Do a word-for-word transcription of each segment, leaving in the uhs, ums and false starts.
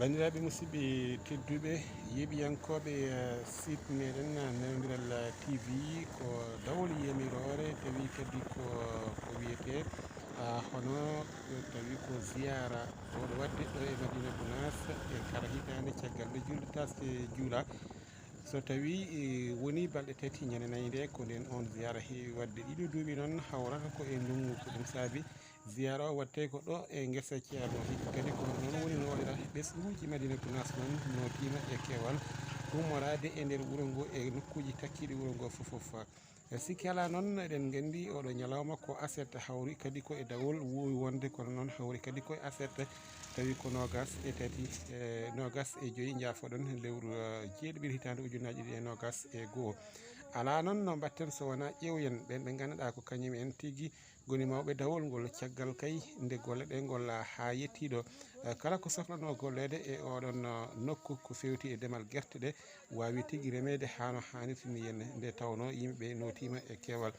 Banndiraaɓe musidɓe tedduɓe, yeeɓiyankooɓe, eh, site meɗen, eh, Nanondiral T V, ko dawol yamiroore, tawi kadi ko, ko wiyetee, ah, hono, eh, tawi ko ziyaara oɗo waɗde ɗo e Madina Gunaas e kala hitaande caggal nde julde taske juula. So tawi, eh, woni balɗe tati ñande nayi nde, ko nden on ziyaara heewi waɗde. Ɗiɗo duuɓi noon hawrata ko e ndungu, ko ɗum saabi ziyaara o waɗte ko ɗo e ngesa Ceerno. Hikka kadi ko noon woni no waɗira ɓesnguuji Madina Gunaas noon nootiima e keewal ummoraade e nder wuro ngo e nokkuuji takkiiɗi wuro ngo fof fof. E sikki alaa noon, eɗen nganndi oɗo ñalawma ko aset hawri kadi ko e dawol woowi wonde, kono noon hawri kadi ko e aset tawi ko noogas e tati, e noogas e joyi, njaafoɗon, lewru, eh, jeeɗiɓiɗ hitaande ujunnaaji ɗiɗi e noogas e goo. Alaa noon no mbaɗten so wonaa ƴeewen ɓeen ɓe ngannduɗaa ko kañum en tigi ngoni mawɓe dawol ngol. Caggal kay nde golle ɗe ngolla haa yettii ɗo, eh, kala ko soklanoo golleede e oɗon, eh, nokku ko feewti e demal gerte ɗe, waawi tigi remeede haa no haanirta ni, nde tawnoo yimɓe ɓe nootiima e keewal.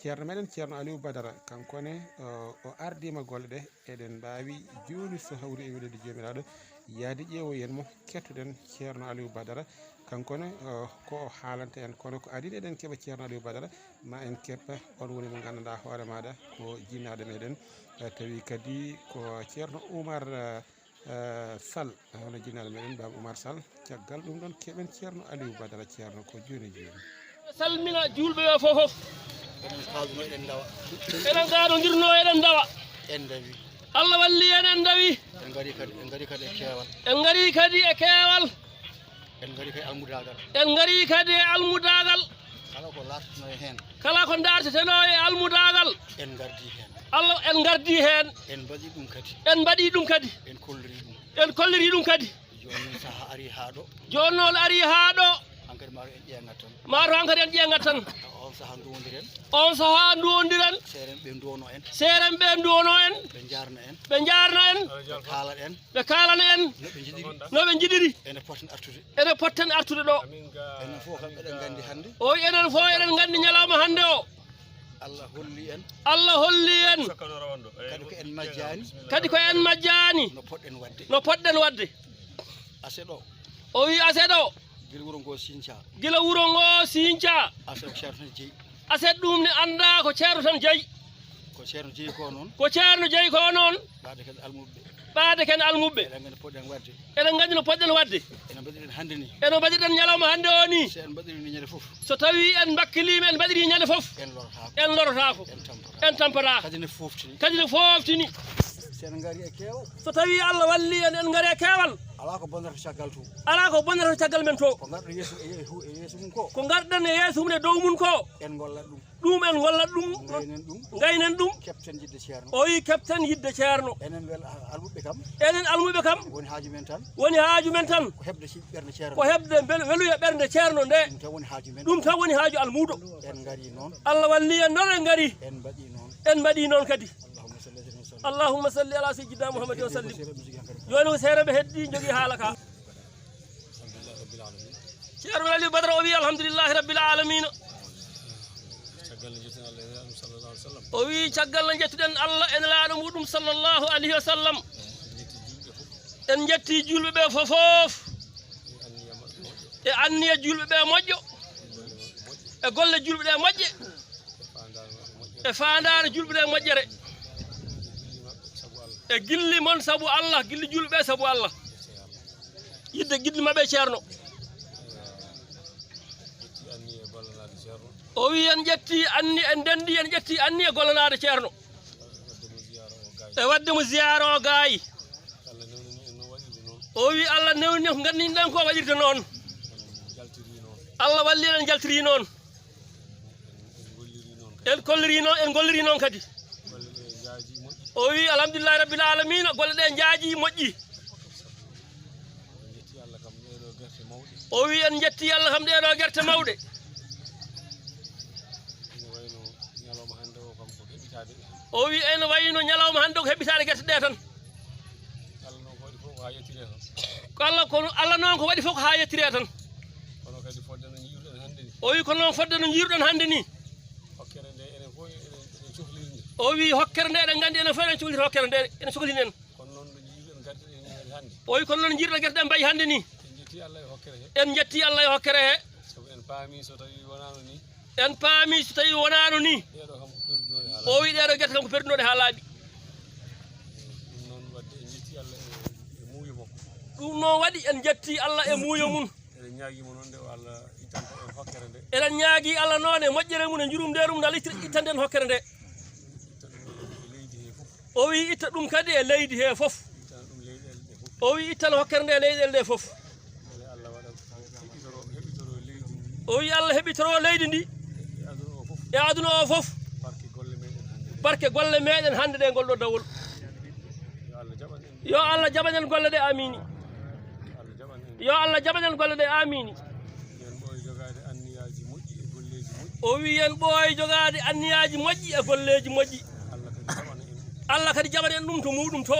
Ceerno meɗen Ceerno Aliou Badara, kanko ne, o, o ardiima golle ɗe, eɗen mbaawi jooni so hawri e welude Joomiraaɗo, yaade ƴeewoyen mo, kettoɗen Ceerno Aliou Badara, kanko ne, o, ko o haalanta en, kono ko adii eɗen keɓa Ceerno Aliou Badara, ma en keɓ on woni mo nganndanɗaa hoore maaɗa ko jinnaaɗo meɗen, eh, tawi kadi ko Ceerno Oumar, eh, eh, Sall, eh, hono jinnaaɗo meɗen Baaba Oumar Sall. Caggal ɗum ɗon keɓen Ceerno Aliou Badara Ceerno ko jooni jooni. Salmina juulɓe ɓe fof fof. Eɗen kaalduno eɗen ndawa. Eɗen kaaldodirno eɗen ndawa. En ndawi. Allah walli en, en ndawi. En ngari kadi, en ngari kadi e keewal. En ngari kadi e keewal. En ngari kadi almudaagal. En ngari kadi e almudaagal. Kala ko laarteteno e heen. Kala ko ndaarteteno e almudaagal. En ngardi heen. Allah, en ngardi heen. En mbaɗi ɗum kadi. En mbaɗi ɗum kadi. En kolliri ɗum. En kolliri ɗum kadi. Jooni noon sahaa arii haa ɗo. Jooni noon arii haa ɗo. Hankadi maa en ƴeeŋat tan. Maa to hankadi en ƴeeŋat tan. On sahaa nduwondiren. On sahaa nduwondiren. Seerenɓe nduwono en. Seerenɓe nduwono en. Ɓe njaarna en. Ɓe njaarna en. Ɓe kaala en. Ɓe kaalana en. No ɓe njiɗiri. No ɓe njiɗiri. Ene potten artude. Ene potten artude ɗo. Enen fof kam eɗen nganndi hannde. O wi enen fof eɗen nganndi ñalawma hannde o. Allah holli en. Allah holli en. Kadi ko en majjaani. Kadi ko en majjaani. No poɗɗen waɗde. No poɗɗen waɗde. Aset o. O wi aset o. Gila wuro ngo Sinca. Gila wuro ngo Sinca. Aset o ko Ceerno tan jeyi. Aset ɗum ne annda ko Ceerno tan jeyi. Ko Ceerno jeyi ko noon. Ko Ceerno jeyi ko noon. Ɓaade kadi almuɓɓe. Ɓaade ken almuɓɓe. Eɗen nganndi poɗɗen waɗde. Eɗen nganndi no poɗɗen waɗde. Eno mbaɗiren hannde ni. Eno mbaɗiren ñalawma hannde o ni. So en mbaɗirii ni ñande fof. So tawi en mbakkiliima, en mbaɗirii ñande fof. En lorotaako. En lorotaako. En tampataako. En tampataako. Kadi ne foftini. Kadi ne foftini. So en ngari e keewal. So tawi Allah walli en, en ngari e keewal. Alaa ko bonnata caggal to. Alaa ko bonnata caggal men to. Ko ngarɗen yeeso, e yeeso, e yeeso mum ko. Ko ngarɗen e yeeso mum e dow mum ko. En ngollat ɗum. Ɗum en ngollat ɗum. Ngaynen ɗum. Ngaynen ɗum. Keɓten yiɗde Ceerno. O wi keɓten yiɗde Ceerno. Enen wel-, almuɓɓe kam. Enen almuɓɓe kam. Woni haaju men tan. Woni haaju men tan. Ko heɓde ci-, ɓernde Ceerno. Ko heɓde mbel-, weluya ɓernde Ceerno nde. Ɗum tan woni haaju men. Ɗum tan woni haaju almuudo. En ngari noon. Allah walli en noon en ngari. En mbaɗi noon. En mbaɗi noon kadi. Allahumma salli ala sayyidina Muhammad wa sallim. Jooni ko seereɓe heddi jogii haala ka. Ceerno Aliou Badara o wi alhamdulillahi rabbil alamina. Caggal nde njettuɗen Allah e Nulaaɗo mum sallallahu alaihi wasallam. O wi caggal nde njettuɗen Allah e Nulaaɗo muɗum sallallahu alaihi wasallam. En njetti julɓe fof. En njetti julɓe ɓe fof fof. E anniya maɓɓe moƴƴo. E anniya julɓe ɓe moƴƴo. Golle maɓɓe moƴƴe. E golle julɓe ɗe moƴƴe. E faandaare maɓɓe moƴƴere. E faandaare julɓe ɗe moƴƴere. Gilli maɓɓe sabu Allah. E gilli mon sabu Allah, gilli julɓe ɓe sabu Allah. Yidde gilli maɓɓe Ceerno. O wi en ƴetti anni, en ndendi, en ƴetti anniya gollanaade Ceerno. E waɗde mo ziyaara o gaay. O wi Allah newni ko nganndinɗen ko waɗirde noon. Allah walli en jaltiri noon. En kolliri noon, en golliri noon kadi. O wi alhamdulillahi rabbil alamina, golle ɗe njaaji moƴƴi. O wi en njetti Allah kam ɗee ɗo gerte mawɗe. Ene wayno ñalawma hannde o kam ko heɓitaade. O wi ene wayno ñalawma hannde ko heɓitaade gerte ɗe tan. Allah noon ko waɗi fof ko haa yettiree tan. Ko Allah, kono Allah noon ko waɗi fof ko haa yettiree tan. Kono kadi fodde no njiiruɗen hannde ni. O wi kono noon fodde no njiiruɗen hannde ni. Hokkere nde enen fof eɗen, eɗen cohliri nde. O wi hokkere nde eɗen nganndi enen fof eɗen cohliri hokkere nde, ene cohlini en. Kono noon no njiiruɗen garte ɗe ni, O wi kono noon njirɗo gerte ɗen mbayi hannde ni. En njetti Allah e hokkere he. En njetti Allah e hokkere he. Sabu en paami so tawi wonaano ni. En paami so tawi wonaano ni. Ɗeɗo kam ko perdunoɗe haa laaɓi. O wi ɗeɗo gerte kam ko perdunoɗe haa laaɓi. Ɗum noon waɗde en njetti Allah e, e muuyo makko. Ɗum noon waɗi en njetti Allah e muuyo mum. Eɗen ñaagii mo noon nde o Allah ittanta en hokkere nde. Eɗen ñaagii Allah noon e moƴƴere mum e njurumndeeru mum, nde Allah itta-, ittanta en hokkere nde. Itta ɗum e leydi he fof. O wi itta ɗum kadi e leydi he fof. Ittana ɗum leyɗeele ɗe fof. O wi ittana hokkere nde e leyɗeele ɗe fof. Mbele Allah waɗa heɓitoro, heɓitoro leydi ndi. O wi Allah heɓitoro leydi ndi. E aduna o fof. E aduna o fof. Barke golle meɗen hannde ɗe. Barke golle meɗen hannde ɗe, ngol ɗo dawol. Yo Allah jaɓan en. Yo Allah jaɓan en golle ɗe, amiin. Allah jaɓan en. Yo Allah jaɓan en golle ɗe, amiin. Yen ɓooy jogaade anniyaaji moƴƴi e golleeji moƴƴi. O wi yen ɓooy jogaade anniyaaji moƴƴi e golleeji moƴƴi. Allah kadi jaɓana en ɗum. Allah kadi jaɓana en ɗum to muuɗum to.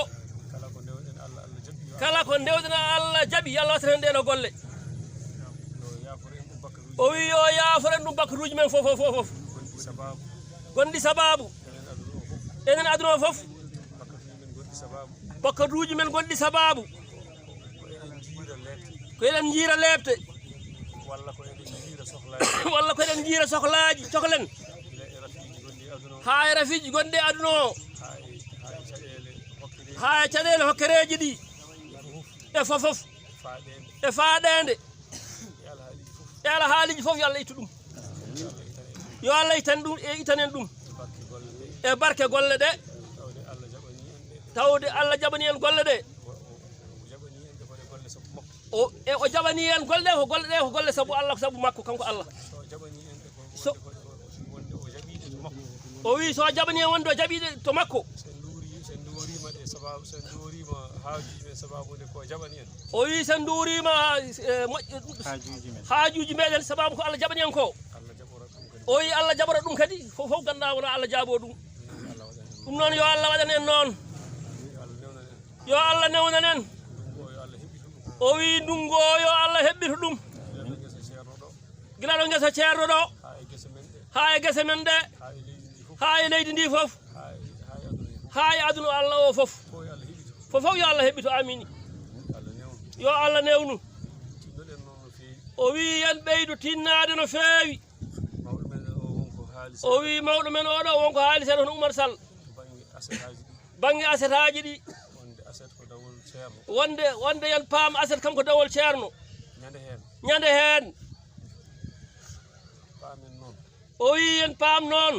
Kala ko ndewɗen Allah, Allah jaɓi. Kala ko ndewɗen Allah jaɓi, yo Allah waɗan en ɗeɗo golle. Yo yaafo en ɗum bakkaruuji. O wi yo yaafo en ɗum bakkaruuji men fof, fof, fof, fof. Gonɗi sabaabu. Gonɗi sabaabu. Enen aduna o fof. Enen aduna o fof. Bakkaruuji men gonɗi sabaabu. Bakkaruuji men gonɗi sabaabu. Ko eɗen njiira leeɓte. Ko eɗen njiira leeɓte. Walla ko eɗen njiira sohlaaji. Walla ko eɗen njiira sohlaaji, cohlen. Gila e rafiiji gonɗi e aduna o. Haa e rafiiji gonɗi e aduna o. Haa e, haa e caɗeele hokkereeji. Haa e caɗeele hokkereeji ɗi. E fof. E fof fof. E faaɗeende. E faaɗeende. E alhaaliiji fof. E alhaaliiji fof, yo Allah ittu ɗum. Yo Allah itan ɗum, e itanen ɗum. E barke golle ɗe. E barke golle ɗe. Tawde Allah jaɓanii en ɗe. Tawde Allah jaɓanii en golle ɗe. O, o, o jaɓanii en golle ɗe ko golle ɗe, ko golle sabu Allah, ko sabu makko, kanko Allah. So o jaɓanii en ɗe ko wonde ko, ko, wonde o jaɓii ɗe to makko. O wi so o jaɓanii en wonde o jaɓii ɗe to makko. So en nduuri, so en nduuriima ɗe sabaabu, so en nduuriima haajuuji men sabaabu nde ko o jaɓani en. O wi so en nduuriima, eh, moƴƴ-, haajuuji men. Haajuuji meɗen sabaabu ko Allah jaɓani en ko. Allah jaɓora ɗum kadi. O wi Allah jaɓora ɗum kadi, fof, fof ganduɗa wona Allah jaabo ɗum. Ɗum noon yo Allah waɗan en noon. Yo Allah newnan en. Yo Allah newnan en. Ndunngu o yo Allah heɓɓitu ɗum. O wi ndunngu o yo Allah heɓɓitu ɗum. Gila to ngesa ceerno ɗo. Gila ɗo ngesa ceerno ɗo. Haa e gese men ɗe. Haa e gese men ɗe. Haa e leydi ndi fof. Haa e leydi ndi fof. Haa e, haa e aduna he fof. Haa e aduna Allah o fof. Fof yo Allah heɓɓitu. Fof fof yo Allah heɓɓitu. Amiin. Allah newnu. Yo Allah newnu. Tinnoɗen noon no feewi. O wi yen ɓeydo tinnaade no feewi. Mawɗo men o won ko haali seeɗa. O wi mawɗo men oɗo won ko haali seeɗa hono Oumar Sall. To bannge asetaaji ɗi. Bannge asetaaji ɗi. Wonde aset ko dawol ceerno. Wonde, wonde yen paam aset kam ko dawol ceerno. Ñande heen. Ñande heen. Paamen noon. O wi yen paam noon.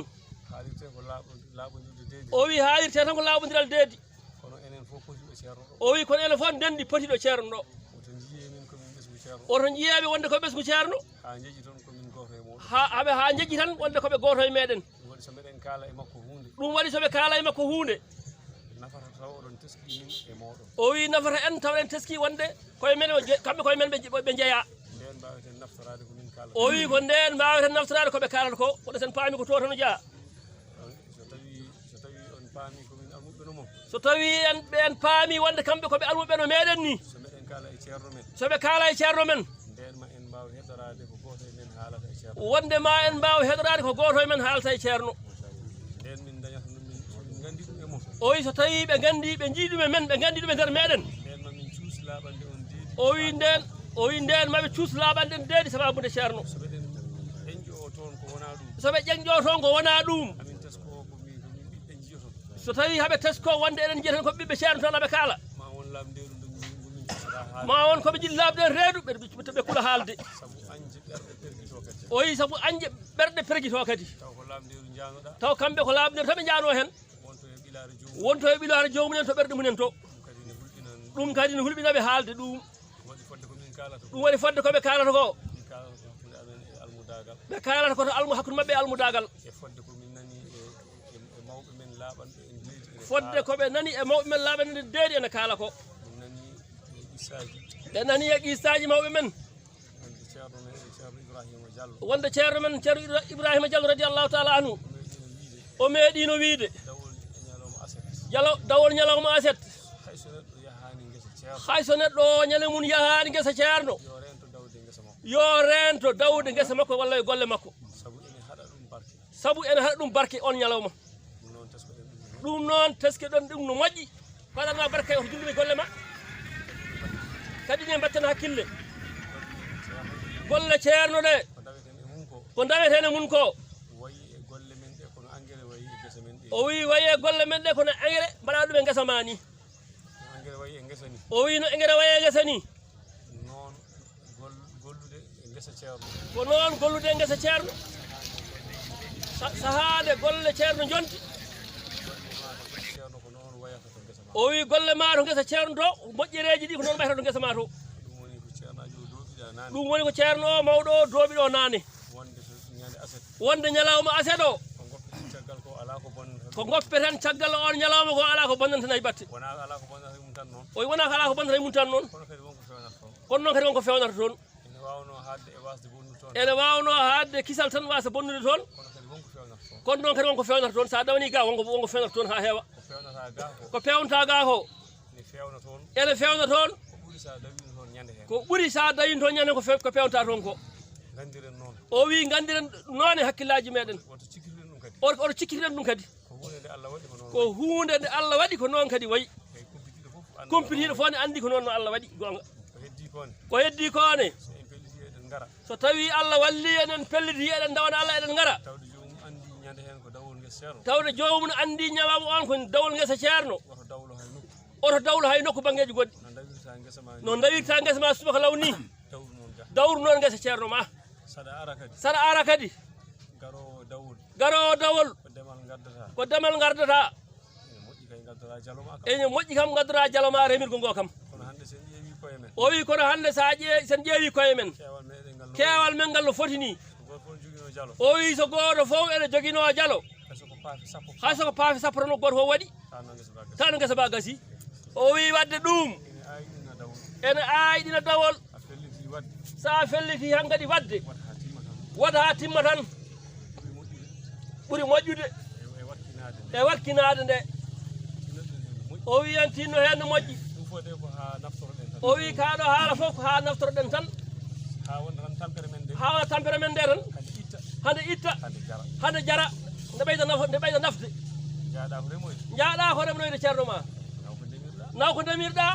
Haalirte ko laaɓo-, laaɓondirde deedi. O wi haalirte tan ko laaɓondiral deedi. Kono enen fof potiiɓe ceerno ɗo. O wi kono enen fof ndenndi potiiɗo ceerno ɗo. Woto njiyee min ko min ɓesngu ceerno. Woto njiyeeɓe wonde ko ɓesngu ceerno. Haa njeji toon ko min gooto e mooɗon. Haa, haa ɓe, haa njeji tan wonde ko ɓe gooto e meɗen. Ɗum waɗi so meɗen kaala e makko huunde. Ɗum waɗi so ɓe kaala e makko huunde. Nafata taw oɗon teskii min e mooɗon. O wi nafata en taw en teskii wonde koye men o je-, kamɓe koye men ɓe je-, ɓe njeyaa. Ndeen mbaaweten naftoraade ko min kaalata. O wi ko ndeen mbaaweten naftoraade ko ɓe kaalata ko, kono sen paami ko to tan o jeyaa. So tawi, so tawi on paami ko min almuɓɓe no mon. So tawi en, ɓe en paami wonde kamɓe ko ɓe almuɓɓe no meɗen ni. So meɗen kaala e ceerno men. So ɓe kaala e ceerno men. Ndeen ma en mbaaw heɗoraade ko gooto e men haalata e ceerno. Wonde ma en mbaaw heɗoraade ko gooto e men haalata e ceerno. Ndeen min ndañata ɗum, min, min nganndi ɗum e mon. O wi so tawi ɓe nganndi, ɓe njii ɗum e men, ɓe nganndi ɗum e nder meɗen. Ndeen ma min cuus laaɓande on deedi. O wi ndeen, o wi ndeen ma ɓe cuus laaɓande en deedi sabaabu nde ceerno. So ɓe ɗen ƴeñƴo o toon ko wonaa ɗum. So ɓe ƴeñƴo toon ko wonaa ɗum. Amin tesko ko min, ko min ɓiɓɓe njiyoton. So tawi haɓe tesko wonde eɗen njiya tan ko ɓiɓɓe ceerno tan aɓe kaala. Ma won laamndeeru ndu min, ndu min cuusata haalde. Ma won ko ɓe jiɗi laamndeeru reedu, ɓe, ɓe, ɓe kula haalde. Sabu añje ɓerɗe pergito kadi. O wi sabu añje ɓerɗe pergito kadi. Taw ko laamndeeru njaanoɗaa. Taw kamɓe ko laamndeeru tan ɓe njaano heen. Wonto e ɓilaare joomum. Wonto e ɓilaare joomum en to ɓerɗe mum en to. Ɗum kadi ne hulɓina. Ɗum kadi ne hulɓina ɓe haalde ɗum. Ɗum waɗi fodde ko min kaalata ko. Ɗum waɗi fodde ko ɓe kaalata ko. Min kaalata ko hakkunde amen e almudaagal. Ɓe kaalata ko to almu-, hakkunde maɓɓe e almudaagal. E fodde ko min nani e, e, e mawɓe men laaɓanɓe en deedi ene kaala. Fodde ko ɓe nani e mawɓe men laaɓanɓe en deedi ene kaala ko. Min nani e qissaaji. Ɓe nani e qissaaji mawɓe men. Wonde ceerno men, Ceerno Ibrahima Diallo. Wonde ceerno men, Ceerno Ibra-, Ibrahima Diallo, radiyallahu taala anhu. O meeɗiino wiide. O meeɗiino wiide. Dawol ñalawma aset. Jalo-, dawol ñalawma aset. Hay so neɗɗo yahaani ngesa ceerno. Hay so neɗɗo o ñande mum yahaani ngesa ceerno. Yo reento dawde ngesa makko. Yo reento dawde ngesa makko walla e golle makko. Sabu ene haɗa ɗum barke. Sabu ene haɗa ɗum barke on ñalawma. Ɗum noon, teskoɗen ɗum. Ɗum noon, teskoɗen ɗum no moƴƴi. Ko aɗa barke o ko junngo e golle ma. Kadi ne mbatten hakkille. Golle ceerno ɗe. Ko daweten e mum ko. Ko daweten e mum ko. Wayi e golle men ɗe, kono engrais wayi e gese men ɗe. O wi wayi e golle men ɗe, kono engrais mbaɗa ɗum e ngesa ma ni. No engrais wayi e ngesa ni. O wi no engrais wayi e ngesa ni. Noon gol-, gollude e ngesa ceerno. Ko noon gollude e ngesa ceerno. Sa-, sahaade golle ceerno njonti. Golle ma ko ceerno ko noon wayata to ngesa ma. O wi golle ma to ngesa ceerno to, moƴƴereeji ɗi ko noon wayata to ngesa ma to. Ɗum woni ko ceernaajo o dooɓiɗa naane. Ɗum woni ko ceerno o mawɗo o dooɓiɗo naane. Wonde so ñande aset. Wonde ñalawma aset o. Ko ngoppeten caggal ko alaa ko bonnata. Ko ngoppeten caggal on ñalawma ko alaa ko bonnanta hay batte. Wonaa alaa ko bonnata mum tan noon. O wi wonaa ko alaa ko bonnata mum tan noon. Kono kadi won ko fewnata toon. Kono noon kadi won ko fewnata toon. Ene waawnoo haaɗde e waasde bonnude toon. Ene waawnoo haaɗde kisal tan waasa bonnude toon. Kono kadi won ko fewnata toon. Kono noon kadi won ko fewnata toon. So a ɗawnii ga, won ko, won ko fewnata toon haa heewa. Ko fewnata ga ko. Ko fewnata ga ko. Ne fewna toon. Ene fewna toon. Ko ɓuri sa dawino toon ñande heen. Ko ɓuri sa dawino toon ñande ko fe-, ko fewnta toon ko. Nganndiren noon. O wi nganndiren noon e hakkillaaji meɗen. Woto cikkiren ɗum kadi. Oto, oto cikkiren ɗum kadi. Ko huunde nde Allah waɗi ko noon. Ko huunde nde Allah waɗi ko noon kadi wayi. Eyi, kumpitiiɗo fof anndi. Kumpitiiɗo fof ne anndi ko noon no Allah waɗi goonga. Ko heddii ko ne. Ko heddii ko ne. So en pelliti eɗen ngara. So tawi Allah walli eɗen pelliti eɗen dawana Allah eɗen ngara. Tawde joomum anndi ñande heen ko dawol ngesa ceerno. Tawde joomum anndi ñalawma on ko dawol ngesa ceerno. Woto dawlo hay nokku. Oto dawlo hay nokku banngeeji goɗɗi. No ndawirta ngesa ma ni. No ndawirta ngesa ma subaka law ni. Dawru noon ga. Dawru noon ngesa ceerno ma. Saɗa ara kadi. Saɗa ara kadi. Garoowo dawol. Garoowo dawol. Ko demal ngaddata. Ko demal ngaddata. Ene moƴƴi kay ngaddora jalo ma kam. Ene moƴƴi kam ngaddora jalo ma remirgo ngo kam. Kono hannde sen ƴeewi koye men. O wi kono hannde sa ƴee-, sen ƴeewi koye men. Keewal meɗen ngal no. Keewal men ngal no foti ni. Gooto fof joginoo jalo. O wi so gooto fof ene joginoo jalo. Hay so ko paafe sappo. Hay so ko paafe sappo tan ko gooto fof waɗi. Tan no ngesa ba gasi. Tan no ngesa ba gasi. O wi wadde ɗum. Ene aayɗina dawol. Ene aayɗina dawol. A felliti wadde. Sa felliti hankadi wadde. Wata haa timma tan. Wata haa timma tan. Ɓuri moƴƴude. Ɓuri moƴƴude. E, e wakkinaade nde. E wakkinaade nde. Tinnoɗen heen no moƴƴi. O wi en tinno heen no moƴƴi. Ɗum fof de ko haa naftoroɗen tan. O wi kaa ɗo haala fof ko haa naftoroɗen tan. Haa wonta tan tampere men nde. Haa wonta tampere men nde tan. Hade itta. Hade itta. Hade jara. Hade jara. Nde ɓeyda naf-, nde ɓeyda nafde. Njaaɗa ko remoyde. Njaaɗa ko remnoyde ceerno ma. Naw ko ndemirɗa. Naw ko ndemirɗa.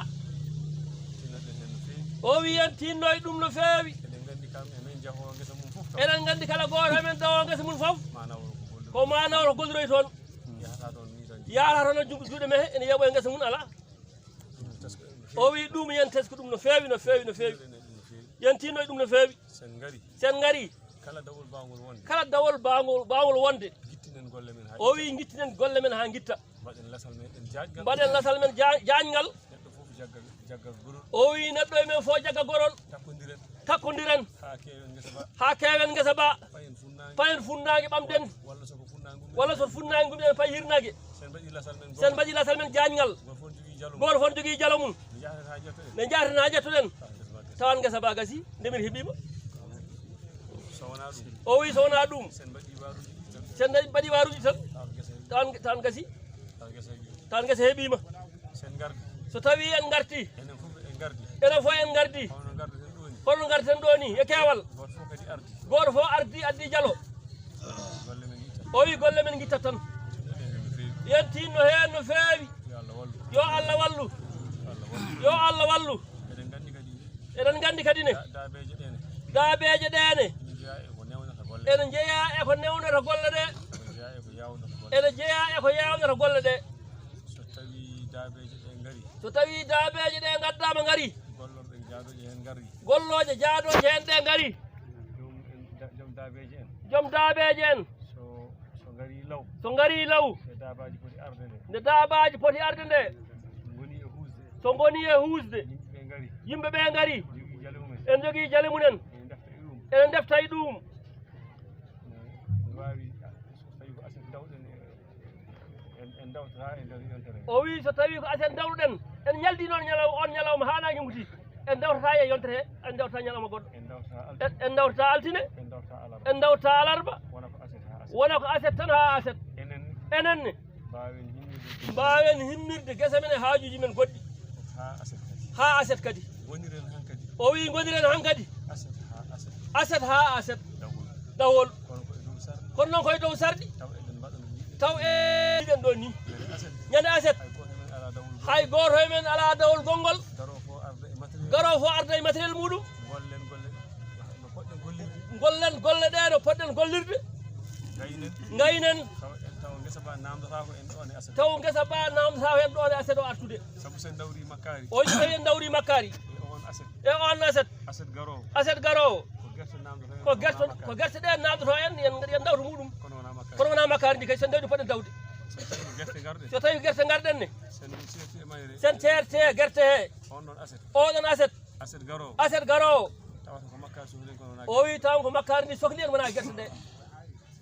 Tinnoɗen heen no feewi. O wi en tinnoy ɗum no feewi. Eɗen nganndi kam e men jahoowo ngesa mum fof kam. Eɗen nganndi kala gooto e men dawoowo ngesa mum fof. Ma nawro ko golluɗo. Ko ma nawro ko golluɗo toon. Yahata toon miijan. Yahata toon e juuɗe, juuɗe men ene yeeɓo e ngesa mum alaa. Ɗum tesko en no feewi. O wi ɗum yen tesko ɗum no feewi, no feewi, no feewi. Tinnoɗen e ɗum no feewi. Yen tinnoy ɗum no feewi. Sen ngari. Sen ngari. Kala dawol baawngol wonde. Kala dawol baawngol, baawngol wonde. Ngittinen golle men haa ngitta. O wi ngittinen golle men haa ngitta. Mbaɗen lasal meɗen jaaƴngal. Mbaɗen lasal men jaa-, jaaƴngal. Neɗɗo fof jagga, jagga gorol. O wi neɗɗo e men fof jagga gorol. Takkondiren. Takkondiren. Haa keewen ngesa ba. Haa keewen ngesa ba. Payen funnaange. Payen funnaange ɓamden. Walla so ko funnaange gumɗen. Walla so funnaange gumɗen pay hirnaange. Sen mbaɗi lasal men. Sen mbaɗi lasal men jaaƴngal. Gooto fof jogii jalo mum. Gooto fof jogii jalo mum. Nde njahaten haa ƴettoɗen. Nde njahaten haa ƴettoɗen. Tawa ngesa ba gasi. Tawa ngesa ba gasi. Ndemir heɓiima. So wonaa ɗum. O wi so wonaa ɗum. Sen mbaɗi waaruuji ɗiɗi tan. Sen mbaɗi waaruuji tan. Tawa ngesa heɓi. Tawa, tawa gasi. Tawa ngesa heɓi. Tawa ngesa heɓiima. Sen ngardi. So tawii en ngarti. Enen fof en ngardi. Enen fof en ngardi. Hono ngarduɗen ɗoo ni. Hono ngarduɗen ɗoo ni, e keewal. Gooto fof kadi ardi. Gooto fof ardi, addi jalo. Golle men ngitta. O wi golle men ngitta tan. Enen no feewi. Yen tinno heen no feewi. Yo Allah wallu. Yo Allah wallu. Yo Allah wallu. Yo Allah wallu. Eɗen nganndi kadi. Eɗen nganndi kadi ne. Da-, daabeeje ɗee ne. Daabeeje ɗee ne. Ene njeyaa e ko newnata golle. Ene njeyaa e ko newnata golle ɗee. Ene njeyaa e ko yaawnata golle. Ene njeyaa e ko yaawnata golle ɗee. So tawii daabeeje ɗee ngarii. So tawii daabeeje ɗee ngaddaama ngarii. Gollorɗe jaadooje heen ngarii. Gollooje jaadooje heen ɗee ngarii. Joom en, da-, joom daabeeje en. Joom daabeeje en. So, so ngarii law. So ngarii law. Nde daabaaji poti arde nde. Nde daabaaji poti arde nde. Ngonii e huusde. So ngonii e huusde. Yimɓe ɓee ngarii. Yimɓe ɓee ngarii. Jogii jale mum en. En njogii jale mum en. Ene ndefta e ɗum. Ene ndefta e ɗum. Ene waawi, so tawii ko aset ndawɗen e En, en ndawtataa e nder yontere. O wi so tawii ko aset ndawruɗen, en ñaldi noon ñalaw-, on ñalawma haa naange muti. En ndawtataa e yontere he, en ndawtataa ñalawma goɗɗo. En ndawtataa altine. En, en ndawtataa altine. En ndawtataa alarba. En ndawtataa alarba. Wona ko aset haa aset. Wona ko aset tan haa aset. Enen. Enen ne. Mbaawen himmirde. Mbaawen himmirde gese men e haajuuji men goɗɗi. Haa aset kadi. Haa aset kadi. Ngoniren hankadi. O wi ngoniren hankadi. Aset haa aset. Aset haa aset. Dawol. Dawol. Kono ko e dow sarɗi. Kono noon ko e dow sarɗi. Taw eɗen mbaɗa no njiɗen. Taw e njiɗen ɗo ni. Ñande aset. Ñande aset. Hay gooto e men alaa dawol gongol. Hay gooto e men alaa dawol gongol. Garoowo fof arda e matériel. Garoowo fof Matériel muɗum. Ngollen golle ɗe no poɗɗen gollirde. Ngollen golle ɗe no poɗɗen gollirde. Ngaynen. Ngaynen. Taw en taw ngesa ba namdotaako en ɗoon e aset. Taw ngesa ba namdotaako en ɗoon e aset o artude. Sabu so en dawri makkaari. O so tawi en dawri makkaari. E on aset. E on aset. Aset garoowo. Aset garoowo. Ko gerte namdoto en. Ko gerte, ko gerte ɗe namdoto en, yen, yen dawto muɗum. Kono wonaa makkaari. Kono wonaa makkaari ndi kay, so en dawdi poɗen dawde. So tawi ko gerte ngarɗen. So tawi gerte ngarɗen ne. Sen ceerti e mayre. Sen ceerte gerte he. On ɗon aset. O ɗon aset. Aset garoowo. Aset garoowo. Tawata ko makkaari sohli en kono wonaa. O wi taw ko makkaari ndi sohli en wonaa gerte ɗe.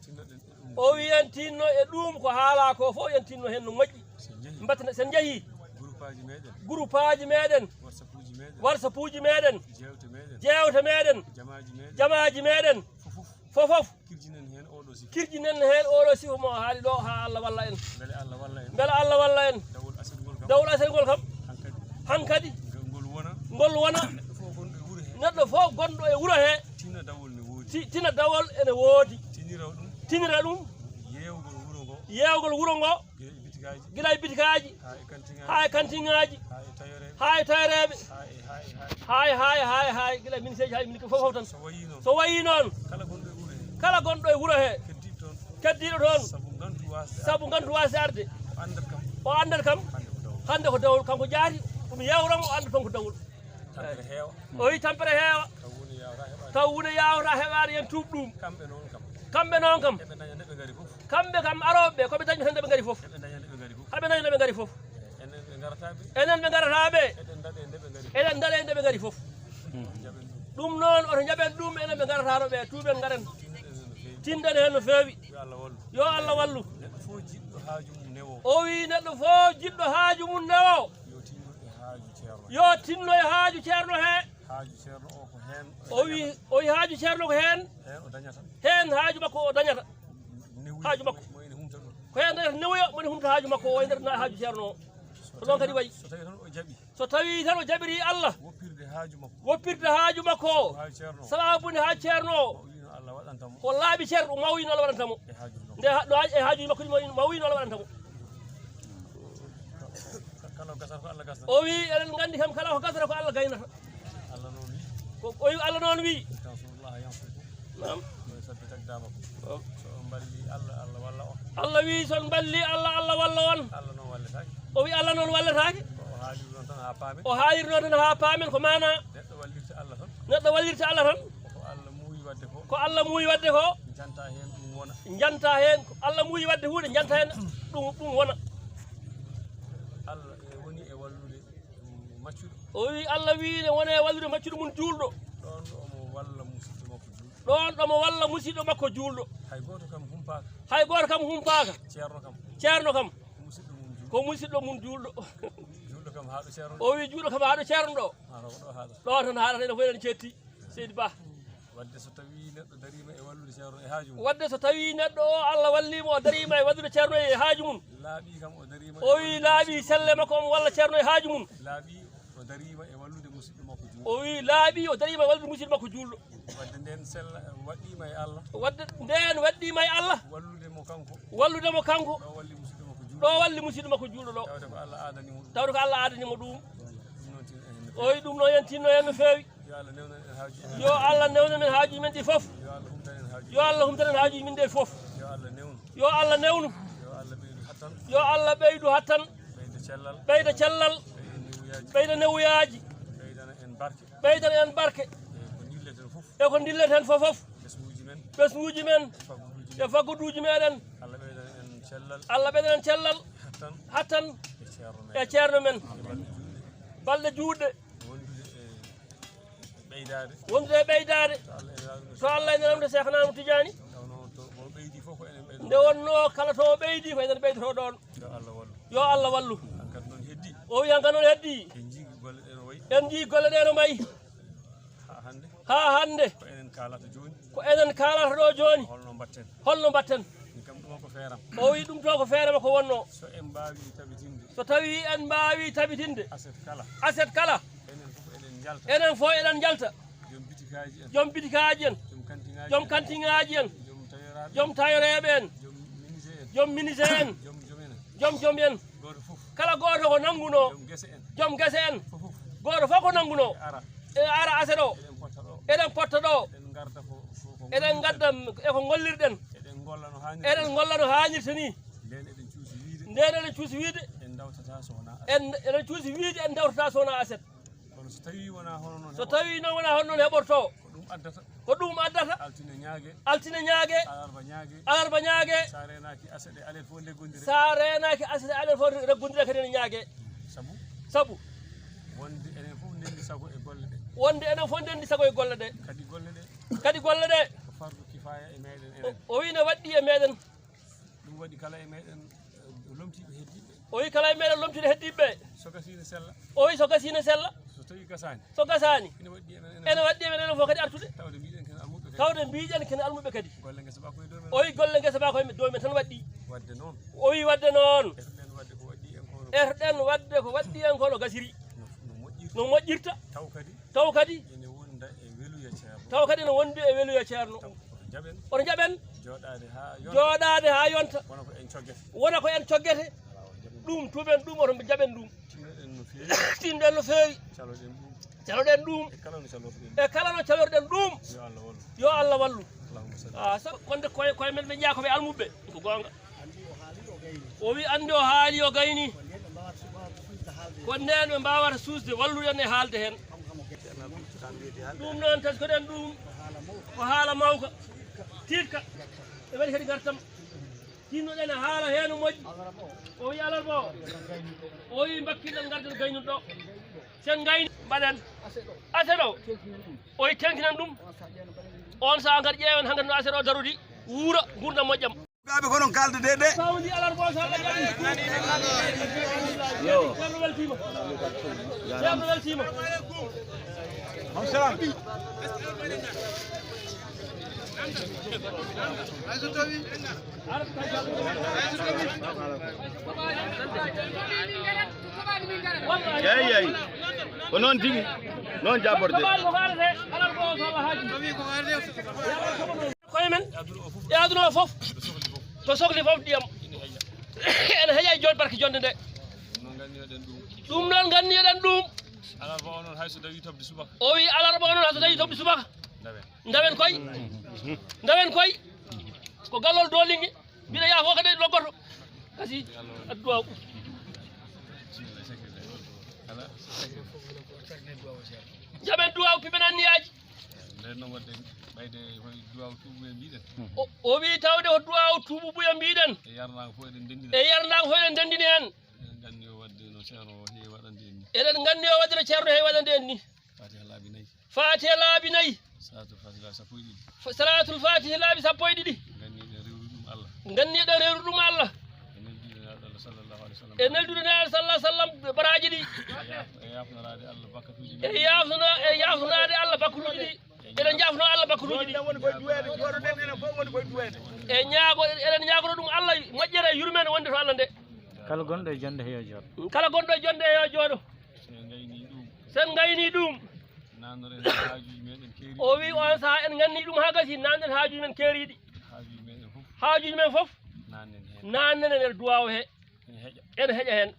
Tinnoɗen e ɗum. O wi en tinno e ɗum ko haalaa ko fof, en tinno heen no moƴƴi. So en njehii. Mbatten, so en njehii. Groupaaji meɗen. Groupaaji meɗen. WhatsAppuuji meɗen. WhatsAppuuji meɗen. Jeewte meɗen. Jeewte meɗen. Jamaaji meɗen. Jamaaji meɗen. Fof, fof. Fof, fof. Kirjinen heen oɗo sifa. Kirjinen heen oɗo sifa mo haali ɗo, haa Allah walla en. Mbele Allah walla en. Mbele Allah walla en. Dawol aset ngol kam. Dawol aset ngol kam. Hankadi. Hankadi. Ngol wona. Ngol wona. Neɗɗo fof gonɗo e wuro he. Neɗɗo fof gonɗo e wuro he. Tina dawol ne woodi. Ti-, tina dawol ene woodi. Tinira ɗum. Tinira ɗum. Yeewgol wuro ngo. Yeewgol wuro ngo. Gila e bitikaaji. Gila e bitikaaji. Haa e kantiŋaaji. Haa e kantiŋaaji. Haa e tayoreeɓe. Haa e tayoreeɓe. Haa e, haa e, haa e. Haa e, haa e, haa e, haa e. Gila e ministeeji, haa e ministe fof hawtan. So wayii noon. So wayii noon. Kala gonɗo e wuro he. Kala gonɗo e wuro he. Keddiiɗo toon. Keddiiɗo toon. Sabu ngantu waasde arde. Sabu ngantu waasde arde. O anndat kam. O anndat kam. Hannde ko dawol. Hannde ko dawol. Kanko jaati, ɗum yeewra mo, o anndat toon ko dawol. Tampere heewa. O wi tampere heewa. Taw woni yaawata heɓaade. Taw woni yaawata heɓaade, yen tuub ɗum. Kamɓe noon kam. Kamɓe noon kam. Eɓe ndaña nde ɓe ngari fof. Kamɓe kam arooɓe ɓe, ko ɓe dañi tan nde ɓe ngari fof. Eɓe ndaña nde ɓe ngari fof. Aɓe ndaña nde ɓe ngari fof. Enen ɓe ngarata ɓe. Enen ɓe ngarata ɓe. Eɗen ndaɗe nde ɓe ngari fof. Eɗen ndaɗe nde ɓe ngari fof. Jaɓen ɗum. Ɗum noon, oto njaɓen ɗum, enen ɓe ngarata ɗo ɓe, tuuben ngaren. Tinɗen heen no feewi. Tinɗen heen no feewi. Yo Allah wallu. Yo Allah wallu. Neɗɗo fof jiɗɗo haaju mum newo. O wi neɗɗo fof jiɗɗo haaju mum newo. Yo tinno e haaju ceerno. Yo tinno e haaju ceerno he. Haaju ceerno o ko heen o wi, dañata. O wi haaju ceerno ko heen. Heen o dañata. Heen haaju makko o dañata. Newi haaju makko. Mo ene humta ɗum. Ko heen dañata newoya, mo ene humta haaju makko o e nder na-, haaju ceerno o. Ko ɗoon kadi wayi. So tawi tan o jaɓi. So tawi tan o jaɓiri Allah. Woppirde haaju makko. Woppirde haaju makko. Ko haaju ceerno o. Sababu nde haaju ceerno o. O wi no Allah waɗanta mo. Ko laaɓi ceerno, ma o wi no Allah waɗanta mo. E haaju makko. Nde ha-, ɗo haaj-, e haajuuji makko ɗi ma o wi no Allah waɗanta mo. Ka-, kala ko gasata ko Allah gasata. O wi eɗen nganndi kam kala ko gasata ko Allah gaynata. Allah noon wi. Ko o wi Allah noon wi. Tansurullaha yansurkum. Naam. Wa yusabbit aqdamakum. Naam. So on mballi Allah, Allah walla on. Allah wi so on mballi Allah, Allah walla on. Allah noon walletaake. O wi Allah noon walletaake. Ko o haaliri noon tan haa paamen. O haaliri noon tan haa paamen ko maana. Neɗɗo wallirta Allah tan. Neɗɗo wallirta Allah tan. Ko Allah muuyi waɗde ko. Ko Allah muuyi waɗde ko. Janta heen ɗum wona. Janta heen ko Allah muuyi waɗde huunde, janta heen ɗum, ɗum wona. Allah e woni e wallude, mm, maccuɗo. O wi Allah wi ne woni e wallude maccuɗo mum juulɗo. Ɗoon ɗo omo walla musidɗo makko juulɗo. Ɗoon ɗo mo walla musidɗo makko juulɗo. Hay gooto kam humpaaka. Hay gooto kam humpaaka. Ceerno kam. Ceerno kam. Ko musidɗo mum juulɗo. Ko musidɗo mum juulɗo. Juulɗo kam haa ɗo ceerno. O wi juulɗo kam haa ɗo ceerno ɗo. Maa ko ɗo haaɗata. Ɗo tan haaɗata, ene fof eɗen ceetti. Seydi Ba. Waɗde so tawii neɗɗo dariima e wallude ceerno e haaju mum. Waɗde so tawii neɗɗo o Allah wallii mo, o dariima e wallude ceerno e haaju mum. Laaɓii kam o dariima e wallude. O wi laaɓii selle makko omo walla ceerno e haaju mum. Laaɓii o dariima e wallude musidɗo makko juulɗo. O wi laaɓii o dariima e wallude musidɗo makko juulɗo. Waɗde ndeen sella waɗɗiima e Allah. Waɗde ndeen waɗɗiima e Allah. Wallude mo kanko. Wallude mo kanko. Ɗo walli musidɗo makko juulɗo. Ɗo walli musidɗo makko juulɗo ɗo. Tawde ko Allah aadani mo ɗum. Tawde ko Allah aadani mo ɗum. Ɗum noon tin-, en no feewi. O wi ɗum noon en tinno en no feewi. Yo Allah newnan en haaju. Yo Allah newnan en haajuuji men ɗi fof. Yo Allah humtan en haaju. Yo Allah humtan en haajuuji men ɗi fof. Yo Allah newnu. Yo Allah newnu. Yo Allah ɓeydu hattan. Yo Allah ɓeydu hattan. Ɓeyda cellal. Ɓeyda cellal. Ɓeyda newuyaaji. Ɓeyda newuyaaji. Ɓeydana en barke. Ɓeydana en barke. E ko ndilleten fof. E ko ndilleten fof fof. Ɓesnguuji men. Ɓesnguuji men. E fagguduuji men. E fagguduuji meɗen. Allah ɓeydana en cellal. Allah ɓeydana en cellal. Hattan. Hattan. E ceerno men. E ceerno men. E balɗe juutɗe. Balɗe juutɗe. Wondude e ɓeydaade. Wondude e ɓeydaade. To Allah e Nelaɗo. To Allah e Nelaɗo Seex Ahmadu Tijaani. Tawnoo to mo ɓeydi fof ko enen ɓeydo. Nde wonnoo kala to o ɓeydi ko enen ɓeydoto ɗoon. Yo Allah wallu. Yo Allah wallu. Hankadi noon heddi. O wi hankadi noon heddi. En njii golle ɗe no wayi. En njii golle ɗe no mbayi. Haa hannde. Haa hannde. Ko enen kaalata jooni. Ko enen kaalata ɗo jooni. Holno mbaɗten? Holno mbaɗten? Min kam ɗum ko feeram. O wi ɗum to ko feere makko wonnoo. So en mbaawii tabitinde. So tawii en mbaawii tabitinde. Aset kala. Aset kala. Enen fof eɗen njalta. Enen fof eɗen njalta. Joom bitikaaji en. Joom bitikaaji en. Joom kantiŋaaji en. Joom kantiŋaaji en. Joom tayoraaɓe. Joom tayoreeɓe en. Joom minise en. Joom minise en. Joom joom en. Joom joom en. Gooto fof. Kala gooto ko nanngunoo. Joom gese en. Joom gese en. Fof fof. Gooto fof ko nanngunoo. Ara. e ara aset o. Eɗen potta ɗo. Eɗen potta ɗo. Eɗen ngarda ko, ko, ko Eɗen ngollirɗen. Ngadda e ko ngollirɗen. Eɗen ngolla no haanirta. Eɗen ngolla no haanirta ni. Nden eɗen cuusi wiide. Nden eɗen cuusi wiide. En ndawtata so wonaa aset. En, eɗen cuusi wiide en ndawtata so wonaa aset. Kono so tawii wonaa hono noon So heɓorto. Tawii noon wonaa hono noon heɓorto. Ko ɗum addata. Ko ɗum addata. Altine ñaage. Altine ñaage. Alarba ñaage. Alarba ñaage. Sa reenaaki aset e alet fof leggondire. Sa reenaaki aset e alet fof leggondire kadi ene ñaage. Sabu? Sabu? Wonde enen fof ndenndi sago e golle ɗe. Wonde enen fof ndenndi sago e golle ɗe. Kadi golle ɗe. Kadi golle ɗe. Ko fardu kifaaya e meɗen O, enen. O wii ne waɗɗi e meɗen. Ɗum waɗi kala e meɗen, eh, lomtiiɓe heddiiɓe. O wii kala e meɗen lomtiiɓe heddiiɓe. So gasii ne sella. O wii so gasii ne sella. So tawii gasaani. So gasaani. Ene waɗɗi e meɗen. Ene waɗɗi e meɗen fof kadi artude. Tawde mbiɗen ken almuɓe kadi. Tawde mbiɗen ken almuɓe kadi. Golle ngesa ba koye dow men. O wii golle ngesa ba koye dow men tan waɗɗi. Waɗde noon. O wii waɗde noon. Eto ɗen waɗde ko waɗɗi en kono. Eto ɗen waɗde ko waɗɗi en kono gasiri. No, no moƴƴirta. No moƴƴirta. Taw kadi. Taw kadi. Ene wonda e weluya ceerno. Taw kadi ene wondi e weluya ceerno. Taw oto jaɓen. Oto jaɓen. Jooɗaade haa yonta. Jooɗaade haa yonta. Wona ko en coggete. Wona ko en coggete. Alaa, o jaɓen. Ɗum tuuben ɗum, oto jaɓen ɗum. Tinnoɗen no feewi. Tinnoɗen no feewi. Caloɗen ɗum. Caloɗen ɗum. E kala no calorɗen. E kala no calorɗen ɗum. Yo Allah wallu. Yo Allah wallu. Allahumma salli. Ah, sabu wonde koye, koye men ɓe njeyaa ko ɓe almuɓe. Ko goonga. O wi anndi o haali o gayni. Ko nden ɓe mbaawata suusde wallude en e haalde heen. Ɗum noon taskoɗen ɗum ko haala mawka. Tiiɗka. Ɓe mbaɗi kadi ngartam. Tinnoɗen e haala heen o moƴƴi. O wi alarba o. O wi mbakkilɗen ngarden gaynuɗo. Sen gayni mbaɗen. Aset o. O wi tenkinan ɗum. On sahaa ngar ƴeewen hankkadi no aset o darodi. Wuura ngurndan moƴƴam. Sukaaɓe ko onon kaalde de de. Sawndi alarba o so Allah jaɓi. Yo. Ceerno weltiima. Ceerno weltiima. On salam. Eyi, eyi. Ko noon tigi. Noon jaaborde. Koye men, e aduna o fof, ko sohli fof ndiyam. Ene heƴa e jooɗi barke jonnde nde. Ɗum noon nganniyoɗen ɗum. Alarba o noon hay so dawi tobde subaka. O wi alarba o noon hay so dawi tobde subaka. Ndawen. Ndawen koy. Ndawen koy. Ko gallol dolinge. Mbiɗa yaafo kadi loggoto. Kasi adduwa. Jaɓen duwaw piɓen anniyaaji. Nden noon waɗde ɓayde koye duwaw tuubu e mbiɗen. O, o wi tawde ko duwaw tuubu buya mbiɗen. E yarnaango fof eɗen ndenndina. E yarnaango fof eɗen ndenndini heen. Eɗen nganndi o waɗde no ceerno o heewi waɗande en ni. Eɗen nganndi o waɗde no ceerno heewi waɗande en ni. Fatiha laabi nayi. Fatiha laabi nayi. Salatul Fatiha laabi sappo e ɗiɗi. Fa-, Salatul Fatiha laabi sappo e ɗiɗi. Nganniɗen rewrude ɗum Allah. Nganniɗen rewrude ɗum Allah. E neldude Nulaaɗo Allah sallallahu alayhi wa sallam. E neldude Nulaaɗo sallallahu alayhi wa sallam baraaji ɗi. E yaaf-, e yaafnoraade Allah bakkatuuji men. E yaafno-, e yaafnoraade Allah bakkatuuji ɗi. Eɗen njaafno Allah bakkatuuji ɗi. Woni koye duweede, jooɗoɗen enen fof woni koye duweede. E ñaago, eɗen ñaagono ɗum Allah moƴƴere e yurmeende wonde to Allah nde. Kala gonɗo e jonnde he yo jooɗo. Kala gonɗo e jonnde he yo jooɗo. So en ngaynii ɗum. So en ngaynii ɗum. Naannoren heen haajuuji meɗen keeriiɗi. O wi on sahaa en nganni ɗum haa gasi, naannoren haajuuji men keeriiɗi. Haajuuji meɗen fof. Haajuuji men fof. Naannoren heen. Naannoren e duwaaw he. Ene heƴa. Ene heƴa heen.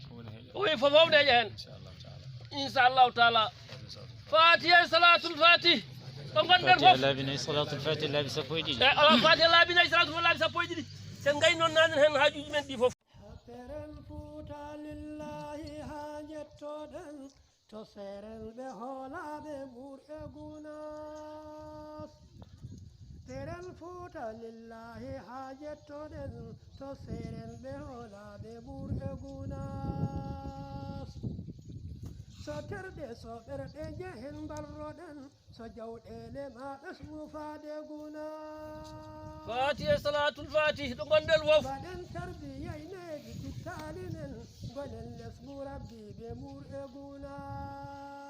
Fof ene heƴa. O wi fof fof ne heƴa heen. Inchallahu taala. Inchallahu taala. Fatiha e Salatul Fatih. Ɗo ngonɗen Fatiha fof. Laabi nayi, Salatul Fatiha laabi sappo e ɗiɗi. E, o, Fatiha laabi nayi, Salatul Fatih laabi sappo e ɗiɗi. So en ngayni noon naannoren heen haajuuji men ɗi fof. Peren Fuuta lillahi haa njettoɗen to seerel ɓe hoolaaɓe Mbuur e Gunaas. Peren Fuuta lillahi haa njettoɗen to seerel ɓe hoolaaɓe Mbuur e Gunaas. So terɗe so ɓerɗe njehen mbarroɗen. So jawɗeele ma ɓesngu faade Gunaas. Fatiha e Salatul Fatih, ɗo ngonɗen fof. Mbaɗen tarbiyayneeji tittaali men, ngonen lesngu Rabbi ɓe Mbuur e Gunaas.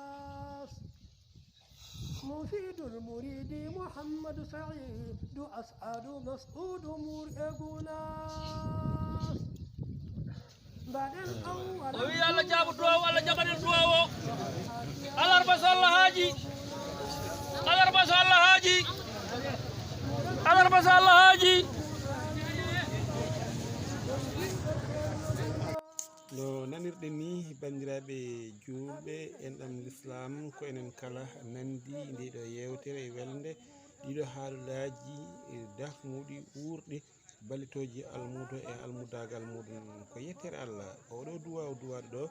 Mufidul Muridi Muhammadu Saidu As'adu Mas'udu Mbuur e Gunaas. O wi Allah jaabo duwaaw, Allah jaɓan en duwaaw o. Alarba so Allah haaji. Alarba so Allah haaji. Alarba so Allah haaji. No nanirɗen ni, banndiraaɓe juulɓe, enɗam Lislaam, ko enen kala nanndi ndee ɗoo yeewtere e welnde, ɗii ɗoo haalaaji, e dakmuɗi uurɗi, ballitooji almuudo e almudaagal muuɗum. Ko yettere Allah, oo ɗoo duwaaw duwaaɗo ɗoo,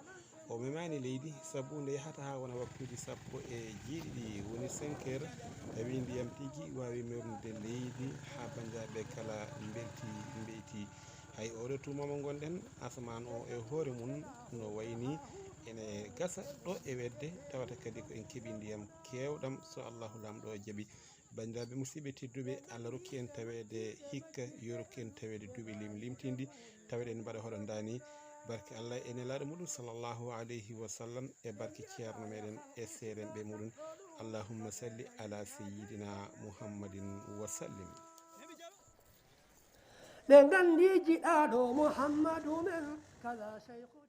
o memaani leydi, sabu nde yahata haa wona waktuuji sappo e jeeɗiɗi, woni cinq heures, tawi ndiyam tigi waawi mewnude leydi haa banndiraaɓe kala mbelti mbeyti. Hay oo ɗoo tuma mo ngonɗen, asamaan o e hoore mum no wayi ni ene gasa ɗo e wedde, tawata kadi ko en keɓii ndiyam keewɗam, so Allahu Laamɗo o jaɓi. Banndiraaɓe musidɓe tedduɓe, Allah rokki en taweede hikka, yo rokki en taweede duuɓi lim-, limtinɗi, taweɗen mbaɗa hoɗo ndaani. Barke Allah e nelaaɗo muɗum sallallahu alayhi wa sallam, e barke ceerno meɗen e seerenɓe muɗum. Allahumma salli ala sayyidina Muhammadin wa sallim. Ɓe nganndi jiɗaaɗo Muhammadu men, kala seyku.